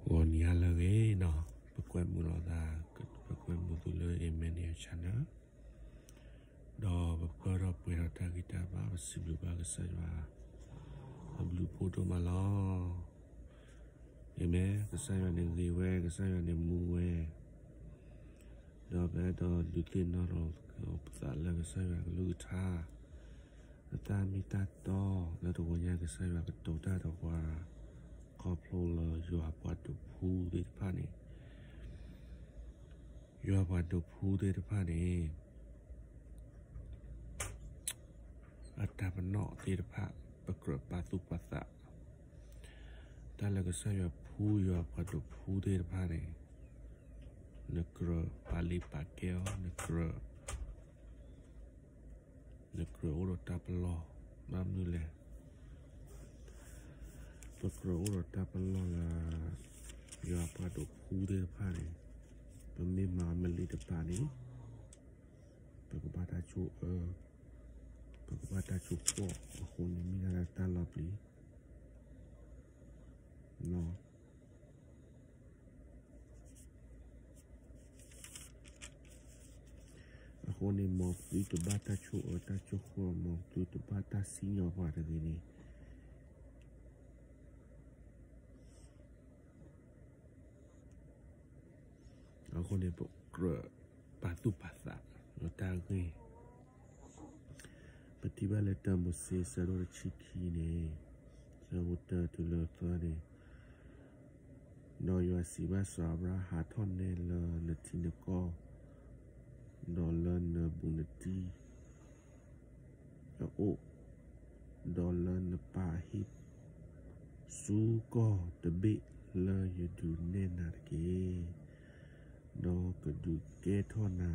ဂီၤနံၤဟါလၢအဂ့ၤနီၤ, ပကွဲမုာ်လိာ်သး, ပကွဲမုာ်သုလၢ Emmanuel Channel, ဒီးပပၢထီၣ်ပှဲၤထီၣ်တၢ်ဂံၢ်တၢ်ဘါ, ပစံးဘျုးဘၣ်ကစၢ်ယွၤ အဘျုးဖးဒိၣ်မးလီၤ. အၤမ့ၣ်. ကစၢ်ယွၤန့ၣ်ဂ့ၤဝဲ, ကစၢ်ယွၤန့ၣ်မူဝဲ, ဒီးပအဲၣ်ဒိးဒုးသ့ၣ်နီၣ်ထီၣ်ပသးလၢကစၢ်ယွၤအကလုၢ်ကထါ အတၢ်မ့ၢ်တၢ်တီ, လၢတဂီၤညါကစၢ်ယွၤကတိၤတၢ်ဒီးပှၤ ခီဖျိလၢယွၤပှၤဒိးဖှူသ့ၣ်တဖၣ်န့ၣ်, ယွၤပှၤဒိးဖှူသ့ၣ်တဖၣ်န့ၣ် အတၢ်ပနီၣ်သ့ၣ်တဖၣ် ပကြၢးပာ်သူၣ်ပာ်သး, တၢ်လၢကစၢ်ယွၤဖှူယွၤပှၤဒိးဖှူသ့ၣ်တဖၣ်န့ၣ် နကြၢးပာ်လံပာ်ကဲအီၤ, နကြၢး နကြၢးအိၣ်ဒီးတၢ်ပလီၢ်, ဘၣ်မနုၤလဲၣ်, ပကြၢးအိၣ်ဒီးတၢ်ပလီၢ်လၢ ယွၤပှၤဒိးဖှူသ့ၣ်တဖၣ်န့ၣ်, ပမ့ၢ်မၤမလံၤတပာ်န့ၣ်, ပကဘၣ်တၢ်ဆိၣ်အၢ, ပကဘၣ်တၢ်ဆိၣ်ဃီၣ်အဃိန့ၣ် မ့ၢ်ဒၣ်တၢ်လီၤပျံၤ အဃိန့ၣ် မ်သုတဘၣ်တၢ်ဆိၣ်အၢတၢ်ဆိၣ်ဃီၣ်, မ်သုတဘၣ်တၢ်စံၣ်ညီၣ်ပှၤတဂ့ၤန့ၣ်, အဃိန့ၣ် ပကြၢးပာ်သူၣ်ပာ်သးလၢတၢ်ဂ့ၢ်, ပထံၣ်ဘၣ်လၢတၢမိၤၡ့ ဆၢဒိၣ်တဆံခံန့ၣ်, ဆၢဖိတၢတုၤလၢသၢန့ၣ်, ဒီးယွၤစံးဘၣ်စီၤအၤဘြၤဟၣ်, ဟးထီၣ်နဲလၢနထံနကီၢ်, ဒီးလၢနဘူးနတံၢ် အအိၣ်, ဒီးလၢနပၢ်အဟံၣ်, ဆူကီၢ်တဘ့ၣ်လၢယဒုးနဲၣ်နၤတက့ၢ်. ဒီးကဒုးကဲထီၣ်နၤ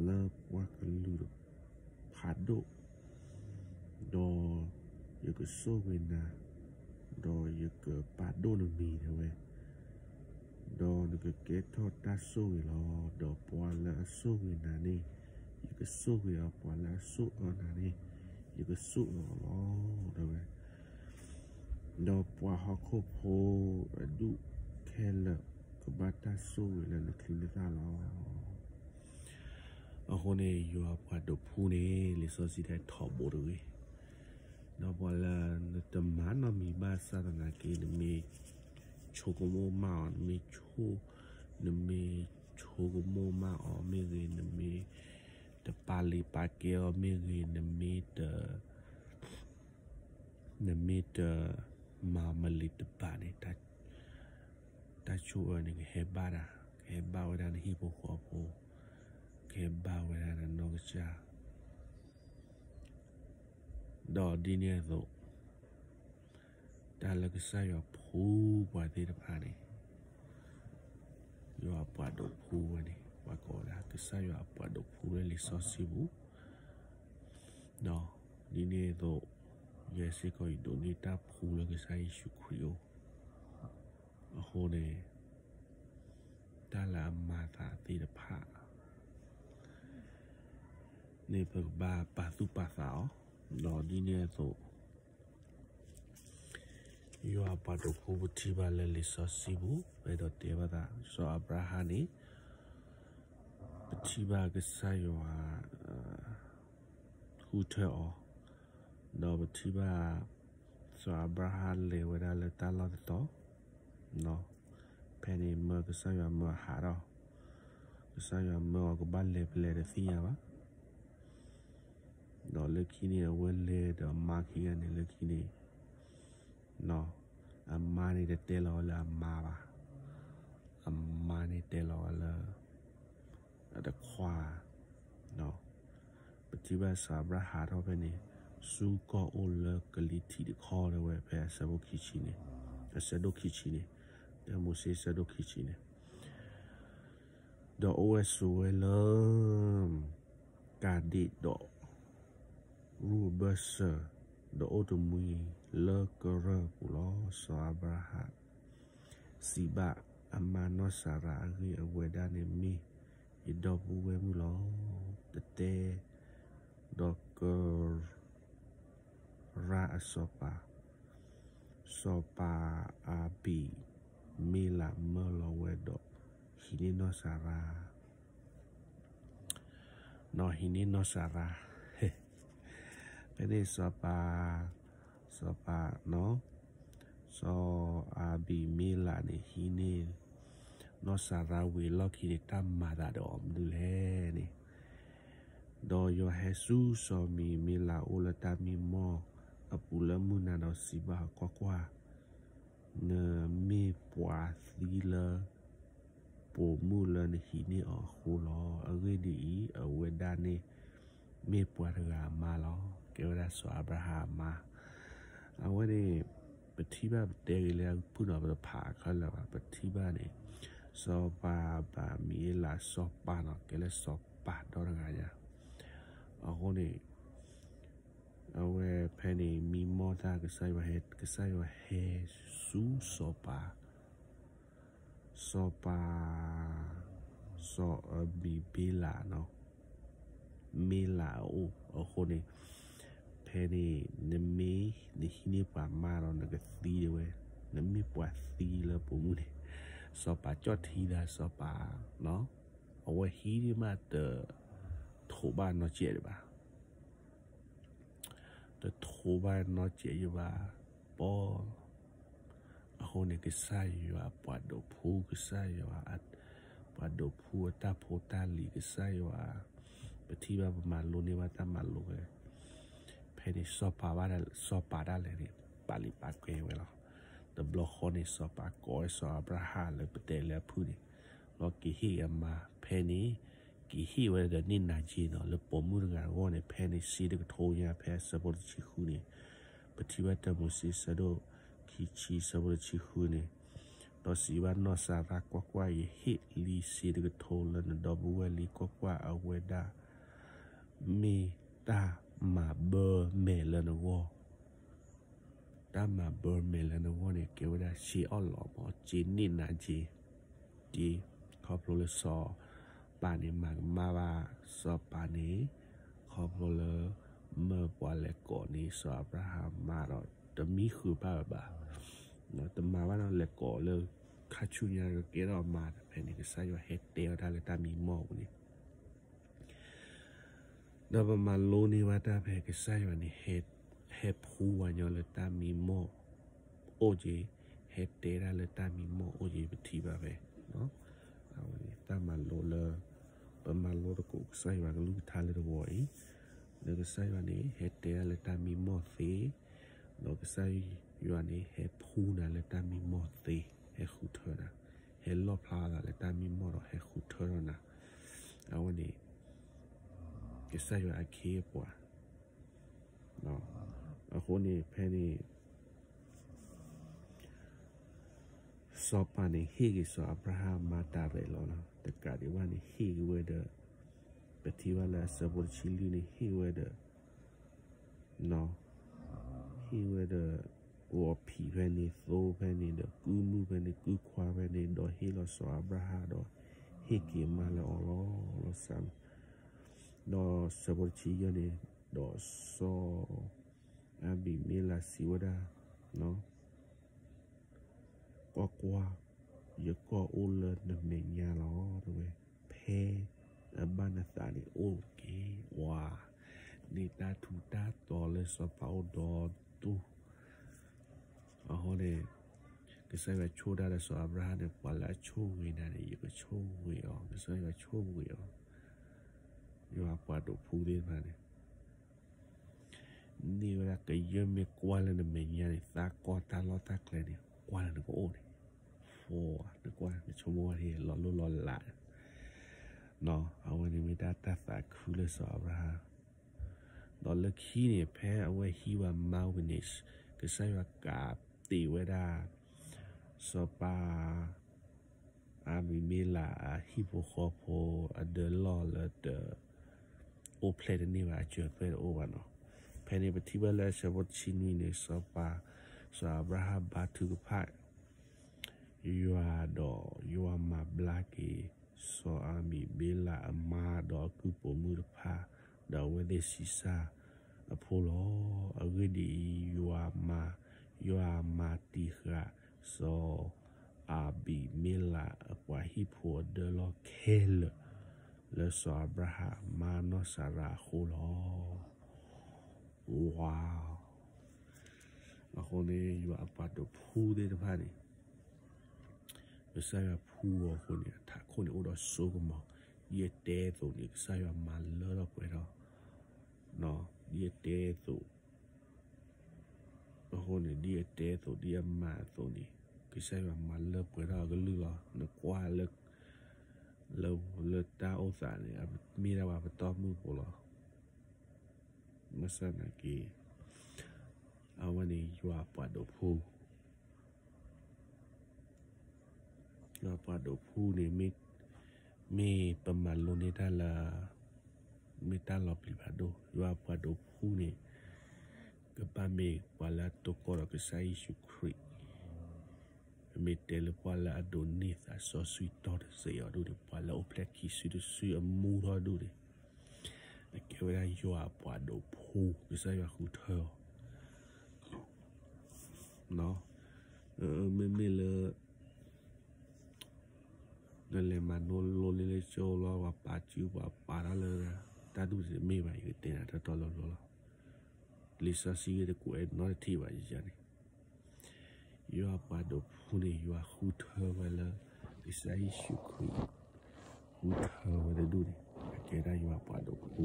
လၢပှၤကလုာ်ဖးဒိၣ်, ဒီးယကဆိၣ်ဂ့ၤနၤ, ဒီးယကပာ်ဒိၣ်နမံၤ တဲဝဲ. ဒီးနကကဲထီၣ်တၢ်ဆိၣ်ဂ့ၤလီၤ. ဒီးပှၤလၢအဆိၣ်ဂ့ၤနၤန့ၣ် ယကဆိၣ်ဂ့ၤအီၤ, ပှၤလၢအဆိၣ်အၢနၤန့ၣ် ယကဆိၣ်အၢအီၤလီၤ တဲဝဲ. ဒီးပှၤဟီၣ်ခိၣ်ဖိအဒူၣ်ခဲလၢာ် ကဘၣ်တၢ်ဆိၣ်ဂ့ၤလၢနချံနသၣ်လီၤ. အဃိန့ၣ် ယွၤပှၤဒိးဖှူန့ၣ် လံာ်စီဆှံတဲထီဘိတဂ့ၤ, ဒီးပှၤလၢနတမၤနီတမံၤဘၣ်ဆၣ်သနာ်က့ နမ့ၢ်ဆိကမိၣ်မးအီၤ, နမ့ၢ်ဆိ, နမ့ၢ်ဆိကမိၣ်မးအီၤမ့ၢ်ဂ့ၤ, နမ့ၢ်တပာ်လံာ်ပာ်ကဲအီၤမ့ၢ်ဂ့ၤ, နမ့ၢ်တ, နမ့ၢ်တမၤမလံၤတပာ်န့ၣ်, တၢ်ဆိၣ်အၢန့ၣ် ကဟဲဘၣ်ဒၣ်, ကဟဲဘၣ်ဝဲဒၣ်နဟံၣ်ဖိဃီဖိ, ကဟဲဘၣ်ဝဲဒၣ်နနီၢ်ကစၢ် ဒီးဒ်န့ၣ်အသိး, တၢ်လၢကစၢ်ယွၤဖှူပှၤသ့ၣ်တဖၣ်န့ၣ်, ယွၤအပှၤဒိးဖှူဝဲန့ၣ် ပှၤကိးဝဲဒၣ် ကစၢ်ယွၤအပှၤဒိးဖှူလၢလံာ်စီဆှံပူၤ, ဒီးဒ်န့ၣ်အသိး, ယဲစ့ၢ်ကီးယဒိးန့ၢ်တၢ်ဖှူလၢကစၢ်ယ့ၣ်ၡူးခရံာ်အအိၣ်, အဃိန့ၣ် တၢ်လၢအမၤသးသ့ၣ်တဖၣ် န့ၣ်ပကဘၣ်ပာ်သူၣ်ပာ်သးအီၤ, ဒီးဒ်န့ၣ်အသိး, ယွၤအပှၤဒိးဖှူပထံၣ်ဘၣ်လၢလံာ်စီဆှံပူၤ ပအဲၣ်ဒိးတဲဘၣ်သး စီၤအၤဘြၤဟၣ်န့ၣ်, ပထံၣ်ဘၣ်ကစၢ်ယွၤ ဃုထၢအီၤ, ဒီးပထံၣ်ဘၣ် စီၤအၤဘြၤဟၣ်လဲၤဝဲဒၣ်လၢတၢ်လီၢ်တတီၤ, ဖဲန့ၣ်မၢကစၢ်ယွၤမၢအဟးထီၣ်, ကစၢ်ယွၤမၢအီၤကဘၣ်လဲၤဖဲလဲၣ်တသ့ၣ်ညါဘၣ်, ဒီးလၢခံန့ၣ် အဝဲလဲၤဒီးအမါခံဂၤန့ၣ်လၢခံန့ၣ်, အမါန့ၣ်တတဲလီၤဝဲလၢအမါဘၣ်, အမါန့ၣ်တဲလီၤဝဲလၢ အတခွါ, ပထံၣ်ဘၣ်စီၤအၤဘြၤဟၣ်ထီၣ်ဖဲန့ၣ်, ဆူကီၢ်အိၣ်လၢကလံၤထံးတခီ တဲဝဲ ဖဲအဆၢဖိခံဆံန့ၣ်, အဆၢဒိၣ်ခံဆံန့ၣ်, တၢမိၤၡ့ဆၢဒိၣ်ခံဆံန့ၣ်, ဒီးအိၣ်ဝဲဆိးဝဲလၢ ကၤဒ့ၣ်ဒီး ရူၢ်ဘၢၣ်စၢၤ, ဒီးအိၣ်တမှံၤလၢကရၢၢ်ပူၤလီၤ. စီၤအၤဘြၤဟၣ် စံးဘၣ်အမါနီၢ်စၤရၤအဂ့ၢ်, အဝဲဒၣ်န့ၣ်မ့ၢ်ယဒီပုၢ်ဝဲၢ်မုၣ်လီၤ. တတဲဒီးကရၢၢ်အစီၤပၤ, စီၤပၤအဘံး မ့လးမၢလီၤဝဲဒီး ဟံးန့ၢ်နီၢ်စၤရါ နီၤ ဟံးန့ၢ်နီၢ်စၤရါ ဖဲန့ၣ်စီၤပၤ စီၤပၤနီၤ စီၤအၤဘံးမ့လးန့ၣ် ဟံးန့ၢ် နီၢ်စၤရါဝံၤအလီၢ်ခံန့ၣ် တၢ်မၤသးဒီးအီၤမနုၤလဲၣ်န့ၣ်, ဒီးယွၤဟဲဆူစီၤအၤဘံးမ့လးအအိၣ်လၢတၢ်မံမီၢ်အပူၤလၢမုၢ်နၤဒီးစံးဘၣ်အီၤ, ကွၢ်ကွၢ်, နမ့ၢ်ပှၤသံလၢ ပိာ်မုၣ်လၢနဟံးန့ၢ်အီၤအဃိလီၤ. အဂ့ၢ်ဒ်အံၤ, အဝဲဒၣ်န့ၣ် မ့ၢ်ပှၤတဂၤအမါလီၤ. ကဲဝဲဒၣ်စီၤအၤဘြၤဟၣ်အမါ. အဝဲန့ၣ် ပထံၣ်ဘၣ်ပတဲဂ့ၤလၢအဖုၣ်နီၤ ပတဖးခဲလၢာ်ဘၣ်. ပထံၣ်ဘၣ်န့ၣ် စီၤပၤဘၣ်မံအ့လးစီၤပၤနီၤ ကဲလၢစီၤပၤဒီတဂၤညါ. အဃိန့ၣ် အဝဲဖဲန့ၣ် မံမီၢ်တၢ်ကစၢ်ယွၤဟဲ ကစၢ်ယွၤဟဲဆူစီၤပၤ စီၤပၤ စီၤအၤဘံးမ့လးနီၤ မ့လးအအိၣ်အဃိန့ၣ် ဖဲန့ၣ် နမ့ၢ်နဟံးန့ၢ်ပှၤမါဒီးနကသံဝဲ, နမ့ၢ်ပှၤသံလၢပိာ်မုၣ်န့ၣ် စီၤပၤကၠီၣ်ထံသးစီၤပၤနီၤ အဝဲဟံးန့ၢ်မးတထိးဘၣ်နီတစဲးဒံးဘၣ် တထိးဘၣ်နီတစဲးယဘၣ် ပီ အဃိန့ၣ် ကစၢ်ယွၤအပှၤဒိးဖှူ ကစၢ်ယွၤ ပှၤဒိးဖှူအတၢ်ဖိတၢ်လံၤ ကစၢ်ယွၤ ပထံၣ်ဘၣ်ပမၤလိန့ၢ်ဘၣ်တၢ်မၤလိဝဲ ဖဲန့ၣ် စီၤပၤဘၣ် စီၤပၤဒၣ်လဲာ်န့ၣ် ပာ်လုၢ်ပာ်ကဲဝဲလီၤ. တဘျီဃီန့ၣ် စီၤပၤကိးဝဲစီၤအၤဘြၤဟၣ်လၢပတဲလၢအဖုၣ်န့ၣ် လီၤက့ၤဟ့ၣ်အမါ ဖဲန့ၣ် က့ၤဟ့ၣ်ဝဲဒီးန့ၢ်နၤက့နီၤ လၢပိာ်မုၣ်တဂၤအဂီၢ်န့ၣ် ဖဲန့ၣ်စ့တကထိညါ ဖဲအဆၢဖိတဆံဃုန့ၣ် ပထံၣ်ဘၣ်တၢမိၤၡ့ဆၢဒိၣ်ခံဆံဆၢဖိတဆံဃုန့ၣ် ဒီးစံးဘၣ်နီၢ်စၤရါ ကွၢ်ကွၢ်, ယဟ့ၣ်လံစ့တကထိလၢနဒီပုၢ်ဝဲၢ်လံ, ကွၢ်ကွၢ်, အဝဲဒၣ် မ့ၢ်တၢ်မၤဘၢမဲာ်လၢနဂီၢ်, တၢ်မၤဘၢမဲာ်လၢနဂီၢ်န့ၣ် ကဲဝဲဒၣ်စ့အီၣ်လီၤမး, စ့န့ၢ်နၤက့, က့, ခီဖျိလၢစီၤပၤန့ၣ် မၤကမၣ်ဘၣ်စီၤပၤန့ၣ်, ခီဖျိလၢ မၢပှၤလဲၤကိးန့ၢ်စီၤအၤဘြၤဟၣ်မါဒီး တမံဃုာ်ဘၣ်ဝဲဘၣ်, တမၤဘၣ်ဒီးလဲၤကိးလၢ ခါဆူညါကကဲထီၣ်အမါ, ဖဲန့ၣ် ကစၢ်ယွၤဟဲတဲဝဲဒၣ်လၢတၢ်မံမီၢ်အပူၤန့ၣ် ဒီးပမၤလိန့ၢ်ဘၣ်တၢ်ဖဲကစၢ်ယွၤန့ၣ် ဟဲဖှူပှၤညီလၢတၢ်မံမီၢ်အိၣ်က့ၤ, ဟဲတဲဒၣ်လၢတၢ်မံမီၢ်အိၣ်က့ၤ ပထံၣ်ဘၣ်ဖဲ အဝဲန့ၣ် တၢ်မၤလိလၢ ပမၤလိသကိးကစၢ်ယွၤကလုၢ်ကထါလၢတဝီအံၤ, လၢကစၢ်ယွၤန့ၣ် ဟဲတဲဒၣ်လၢတၢ်မံမီၢ်သ့, ဒီးကစၢ်ယွၤန့ၣ် ဟဲဖှူနၤလၢတၢ်မံမီၢ်သ့, ဟဲဃုထၢနၤ, ဟဲလီၣ်ဖျါသးလၢတၢ်မံမီၢ်ဒီးဟဲဃုထၢထီၣ်နၤ, အဝဲန့ၣ် ကစၢ်ယွၤအခ့အပှၤ အဃိန့ၣ် ဖဲန့ၣ် စီၤပၤန့ၣ် ဟ့ၣ်က့ၤစီၤအၤဘြၤဟၣ်မါတၢ်ရဲၣ်လီၤလီၤ. တကးဒံးဘၣ်န့ၣ် ဟ့ၣ်က့ၤဝဲဒီး ပထံၣ်ဘၣ်လၢအဆၢဖိတဆံလွံၢ်န့ၣ် ဟ့ၣ်ဝဲဒီး ဟ့ၣ်ဝဲဒီး ဂီၤဖံးဖဲန့ၣ် သိဖဲန့ၣ်ဒီး ကုၢ်မုၢ်ဖဲန့ၣ် ကုၢ်ခွါဖဲန့ၣ် ဒီးဟ့ၣ်လီၤစီၤအၤဘြၤဟၣ်ဒီး ဟ့ၣ်က့ၤမါလၢအီၤလီၤလီၤဆဲး ဒီးဆၢဖိတဆံယဲၢ်န့ၣ် ဒီးစီၤအၤဘံးမ့လးစံးဝဲဒၣ်, ကွၢ်ကွၢ်, ယကီၢ်အိၣ်လၢနမဲာ်ညါလီၤ တဲဝဲ, ဖဲအဘၣ်နသးန့ၣ်အိၣ်က့ၤဝဲ, န့ၣ်တၢ်ထူးတၢ်တီၤလၢစီၤပၤအိၣ်ဒီဒူၣ် အဃိန့ၣ် ကစၢ်ယွၤဆိၣ်တၢ်ဒီးစီၤအၤဘြၤဟၣ်န့ၣ် ပှၤလၢအဆိၣ်ဂ့ၤနၤန့ၣ် ယကဆိၣ်ဂ့ၤအီၤ, ကစၢ်ယွၤဆိၣ်ဂ့ၤအီၤ, ယွၤပှၤဒိးဖှူသ့ၣ်တဖၣ်န့ၣ် န့ၢ်ဝဲဒၣ်ကယဲၢ်မ့ၢ်ကွၢ်လၢနမဲာ်ညါန့ၣ် သးကီၢ်တၢ်လီၢ်တၢ်ကျဲန့ၣ် ကွၢ်လၢနကအိၣ်န့ၣ်, ဖီ, နကွၢ် နဆိကမိၣ်ဝဲဒၣ်လီၤလိၢ်လီၤလး, အဝဲန့ၣ်မ့ၢ်ဒၣ်တၢ်သးခုလၢစီၤအၤဘြၤဟၣ် ဒီးလၢခံန့ၣ် ဖဲအဝဲဟံးဝဲမါဝံၤန့ၣ် ကစၢ်ယွၤကးတံာ်ဝဲဒၣ် စီၤပၤ အၤဘံးမ့လးအဟံၣ်ဖိဃီဖိအဒၢလီၢ်လၢတအိၣ်ဖျဲၣ်တန့ၢ်ဘၣ် အစၢၤသွဲၣ်တအိၣ်ဘၣ်နီၤ. ဖဲန့ၣ်ပထံၣ်ဘၣ်လၢအဆၢဖိတဆံနွံန့ၣ် စီၤပၤ စီၤအၤဘြၤဟၣ်ဘါထုကဖၣ် ယွၤဒီးယွၤမၤဘျါက့ၤ စီၤအၤဘံးမ့လးအမါဒီးအကုၢ်ပိာ်မုၣ်တဖၣ် ဒီးအဝဲသ့ၣ်ဆံးစၢ်အဖိလီၤ. အဂ့ၢ်ဒ်အံၤ, ယွၤမၤ, ယွၤမၤတံာ်ဃာ် စီၤ အဘံးမ့လးအပှၤဟံၣ်ဖိအဒၢလီၢ်ခဲလၢာ် လၢစီၤအၤဘြၤဟၣ်မါနီၢ်စၤရၤအဃိလီၤ. ဝါ, အဃိန့ၣ် ယွၤအပှၤဒိးဖှူသ့ၣ်တဖၣ်န့ၣ် ကစၢ်ယွၤဖှူအီၤအဃိန့ၣ် အထးခိၣ်န့ၣ်အိၣ်ဒီးစိကမီၤ, ဒ်အတဲအသိးန့ၣ် ကစၢ်ယွၤမၤလၢထီၣ်ပှဲၤထီၣ်, ဒ်အတဲအသိး အဃိန့ၣ် ဒ်အတဲအသိး ဒ်အမၤအသိးန့ၣ် ကစၢ်ယွၤမၤလၢပှဲၤထီၣ်အကလုၢ်လီၤ. နကွၢ်လၢ လၢတၢ်အိၣ်သးန့ၣ် မ့ၢ်ဒၣ်ပှၤပတီၢ်မုၢ်ဖိလီၤ. ဘၣ်ဆၣ်သနာ်က့ အဝဲန့ၣ် ယွၤအပှၤဒိးဖှူ ယွၤအပှၤဒိးဖှူန့ၣ် မ့ၢ်ပမၤလိန့ၢ်တၢ်လၢ မ့ၢ်တၢ်လီၤပျံၤဖးဒိၣ်, ယွၤအပှၤဒိးဖှူန့ၣ် ကဘၣ်မ့ၢ်ပှၤလၢအတိၢ်ကီၢ်ဒီးကစၢ်ယ့ၣ်ၡူးခရံာ်, မ့ၢ်တဲလၢပှၤလၢအဒိးန့ၢ်သးစီဆှံတီတစဲးအီၤဒၣ်န့ၣ်, ပှၤလၢအိၣ်ဖျဲၣ်ခံစုတစုအမူထီၣ်ဒၣ်န့ၣ်, အကဲဝဲဒၣ်ယွၤအပှၤဒိးဖှူ, ကစၢ်ယွၤဃုထၢအီၤ မ့မ့ၢ်လၢ နလဲၤမၤလိန့ၢ်လၢကၠိလီၤ ပှၤပာ်စု ပှၤပာ်ထီၣ်လၢ တၢ်ဒူၣ်တမ့ၢ်ဘၣ်, ယကတဲနၤတီတီလိၤလိၤလီၤ. လံာ်စီဆှံဂ့ၢ်တကွဲးနီတထံၣ်ဘၣ်ယၤန့ၣ်, ယွၤအပှၤဒိးဖှူန့ၣ် ယွၤဃုထၢဝဲလၢ ကစၢ်ယ့ၣ်ၡူးခရံာ် ဃုထၢဝဲတဒူၣ်န့ၣ် အကဲဒၣ်ယွၤအပှၤဒိးဖှူ,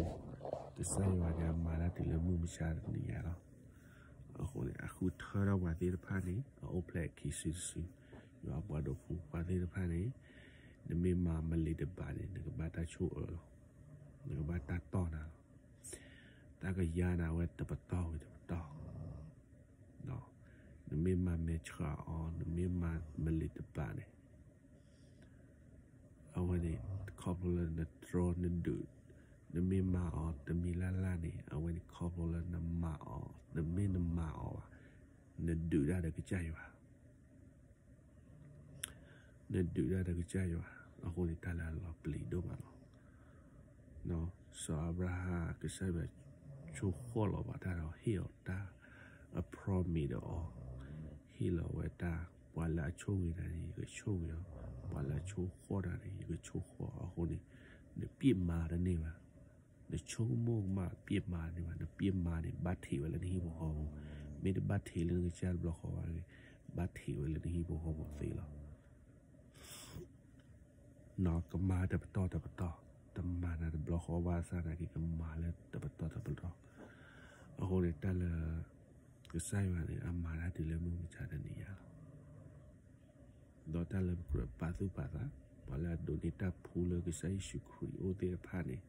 ကစၢ်ယွၤန့ၣ်အမၤတၢ်တုၤလၢမုၢ်မဆါတနံၤညါလီၤ. အဃိန့ၣ် အဃုထၢထီၣ်ပှၤသ့ၣ်တဖၣ်န့ၣ် အအိၣ်ဖျဲၣ်ခံစုတစု, ယွၤအပှၤဒိးဖှူပှၤသ့ၣ်တဖၣ်န့ၣ်, နမ့ၢ်မၤမလ့ၤတဘးန့ၣ် နကဘၣ်တၢ်ဆိၣ်အၢလီၤ, နကဘၣ်တၢ်တီၢ်နၤလီၤ. တၢ်ကယၤနၤဝဲတပတီၢ်ဝံၤတပတီၢ် နမ့ၢ်မၤမဲာ်ဆှးအီၤ နမ့ၢ်မၤမလ့ၤတဘးန့ၣ် အဝဲန့ၣ် ခီဖျိလၢနတြီနဒုး, နမ့ၢ်မၤအီၤတမံၤလၢ်လၢ်န့ၣ် အဝဲန့ၣ်ခီဖျိလၢနမၤအီၤ နမ့ၢ်နမၤအီၤဘၣ်, နဒုးတၢ်ဒီးကစၢ်ယွၤ နဒုးတၢ်ဒီးကစၢ်ယွၤ, အဃိန့ၣ်တၢ်လၢအလီၤပျံၤဒိၣ်မးလီၤ. စီၤအၤဘြၤဟၣ် ကစၢ်ယွၤဆိၣ်ဃီၣ်လီၤဘၣ်တၢ်ဒီးဟ့ၣ်အီၤတၢ်, အ promise ဒီးအီၤ, ဟ့ၣ်လီၤဝဲတၢ်, ပှၤလၢအဆိၣ်ဂ့ၤနၤန့ၣ် ယကဆိၣ်ဂ့ၤအီၤ, ပှၤလၢအဆိၣ်ဃီၣ်နၤန့ၣ် ယကဆိၣ်ဃီၣ်အီၤ, အဃိန့ၣ် နပျ့ၢ်မၤတန့ၢ်ဘၣ် နဆိကမိၣ်ကမၣ်ပျ့ၢ်မၤန့ၣ်ဘၣ်, နပျ့ၢ်မၤန့ၣ် ဘၣ်ထံးဝဲလၢနဟံၣ်ဖိဃီဖိ, မ့ၢ်တဘၣ်ထံးလၢနကစၢ်တဘျီဃီဘၣ်ဂ့ၤ, ဘၣ်ထံးဝဲလၢနဟံၣ်ဖိဃီဖိသ့လီၤ. ကမၤတပတီၢ်တပတီၢ်, တမၤနၤတဘျီဃီဘၣ်ဆၣ်သနာ်က့ ကမၤလၢတပတီၢ်တပတီၢ်, အဃိန့ၣ်တၢ်လၢ ကစၢ်ယွၤန့ၣ် အမၤတၢ်တုၤလၢမုၢ်မဆါတနံၤညါလီၤ. ဒီးတၢ်လၢပကြၢးပာ်သူၣ်ပာ်သး, ပှၤလၢအဒိးန့ၢ်တၢ်ဖှူလၢကစၢ်ယ့ၣ်ၡူးခရံာ်အအိၣ်သ့ၣ်တဖၣ်န့ၣ်,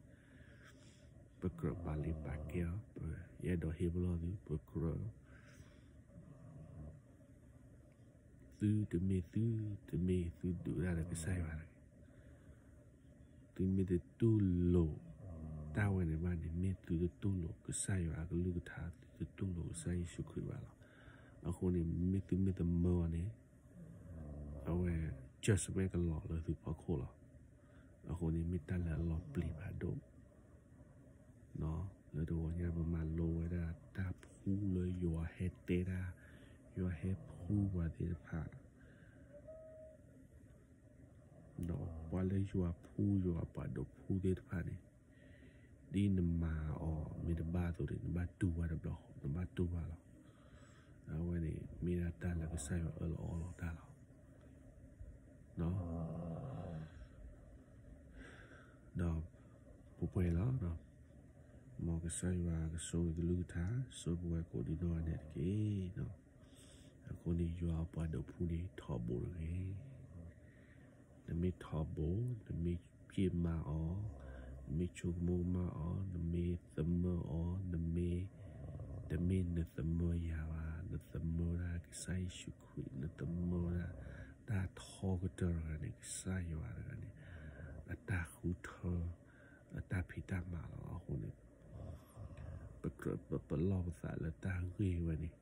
ပကြၢးပာ်လံပာ်ကဲအီၤ, ယအဲၣ်ဒိးဟ့ၣ်ပလီၢ်သု, ပကြၢး သုတမ့ၢ်သု, တမ့ၢ်သုဒုးတၢ်ဒီးကစၢ်ယွၤတဂ့ၤ. သုမ့ၢ်တတူၢ်လိာ်တၢ်ဝဲန့ၣ်ဘၣ်န့ၣ်, မ့ၢ်သုတတူၢ်လိာ်ကစၢ်ယွၤအကလုၢ်ကထါ, သုတတူၢ်လိာ်ကစၢ်ယ့ၣ်ၡူးခရံာ်ဘၣ်လီၤ. အဃိန့ၣ် မ့ၢ်သုမ့ၢ်သမၢအီၤန့ၣ်, အဝဲ judgment ကလီၤလၢသုဖီခိၣ်လီၤ. အဃိန့ၣ် မ့ၢ်တၢ်လၢအလီၤပျံၤဖးဒိၣ် လၢတဂီၤညါ ပမၤလိဝဲဒၣ်တၢ်ဖှူလၢယွၤဟဲတဲဒၣ်, ယွၤဟဲဖှူပှၤသ့ၣ်တဖၣ်, ဒီးပှၤလၢယွၤဖှူ ယွၤအပှၤဒိးဖှူသ့ၣ်တဖၣ်န့ၣ်, ဒ်နမၤအီၤမ့ၢ်တဘၣ်အသိးန့ၣ် နဘၣ်တူၢ်ဘၣ်တဘျီ, နဘၣ်တူၢ်ဘၣ်လီၤ. အဝဲန့ၣ် မ့ၢ်ဒၣ်တၢ်လၢကစၢ်ယွၤအၢၣ်လီၤအီလီၤတၢ်လီၤ. ဒီးပှဲၤပှဲၤလီၤ. မ်ကစၢ်ယွၤကဆိၣ်ဂ့ၤကလုၢ်ကထါ, ဆိၣ်ဂ့ၤပဝဲကိးဒံနီၢ်ဂၤဒဲးတက့ၢ်. အဃိန့ၣ် ယွၤအပှၤဒိးဖှူန့ၣ်ထီဘိတဂ့ၤ. နမ့ၢ်ထီဘိ, နမ့ၢ်ပျ့ၢ်မၤအီၤ, နမ့ၢ်ဆိကမိၣ်ကမၣ်အီၤ, နမ့ၢ်သမၢအီၤ, နမ့ၢ်, တမ့ၢ်နသမၢယၤဘၣ်, နသမၢဒၣ်ကစၢ်ယ့ၣ်ၡူးခရံာ်, နသမၢဒၣ်တၢ်ထီကတၢၢ်တဂၤန့ၣ် ကစၢ်ယွၤတဂၤန့ၣ် အတၢ်ဃုထၢ အတၢ်ဖံးတၢ်မၤလီၤ. အဃိန့ၣ် ပကြၢးပလီၢ်ပသးလၢတၢ်ဂ့ၢ်ဝဲန့ၣ်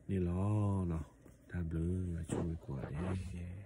န့ၣ်လီၤ. တၢ်ဘျုး ဆိၣ်ဂ့ၤကိးဂၤဒဲး.